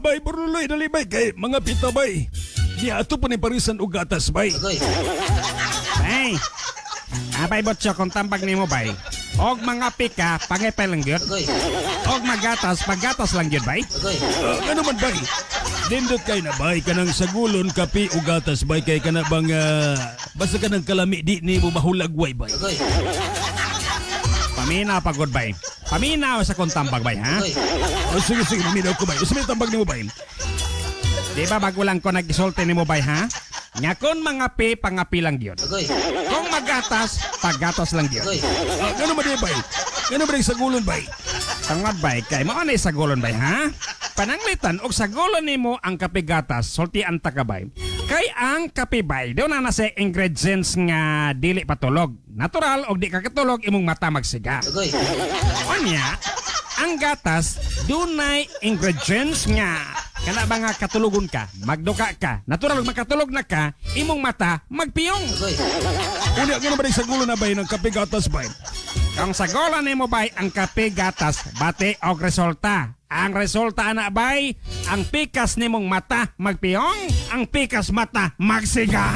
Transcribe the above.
Bay, Borloloy, dali bay kay mga pita bay. Di ato pa ni parisan og gatas bay. Bay. Abay Butcho, kung tambag nimo bay. Og mga pika, pangepel lang gyud. Og magatas, paggatas lang gyud bay. Ano man bay? Dindot kay na bay kanang sagulon kape o gatas bay kay kana bang basta kanang kalami di nimo mahulagway bay. Paminaw pagod bay. Paminaw sa kong tambag bay ha. Oh, sige sige, maminaw ko bay. Usa may tambag nimo bay? Di ba bago lang ko nag-isulti nimo bay ha? Nga kon mga pi, pangapi lang gyud. Kung magatas, paggatas lang gyud. Ano man di bay? Ano man di sagulon bay? Tangod bay, kay mao na sagulon bay ha? Pananglitan og sagulon nimo ang kape gatas, sulti ang takabay. Kay ang kape bay, daw na nasa ingredients nga dili patulog. Natural og di ka katulog imong mata magsiga. Unya, ang gatas dunay ingredients nga kana ba nga katulogon ka, magduka ka, natural og makatulog na ka, imong mata magpiyong. Unya, ano ba di sagulon na bay ng kape gatas bay? Kung sa gola nimo bay ang kape gatas, bati og resulta. Ang resulta ana bay, ang pikas nimong mata magpiyong, ang pikas mata magsiga.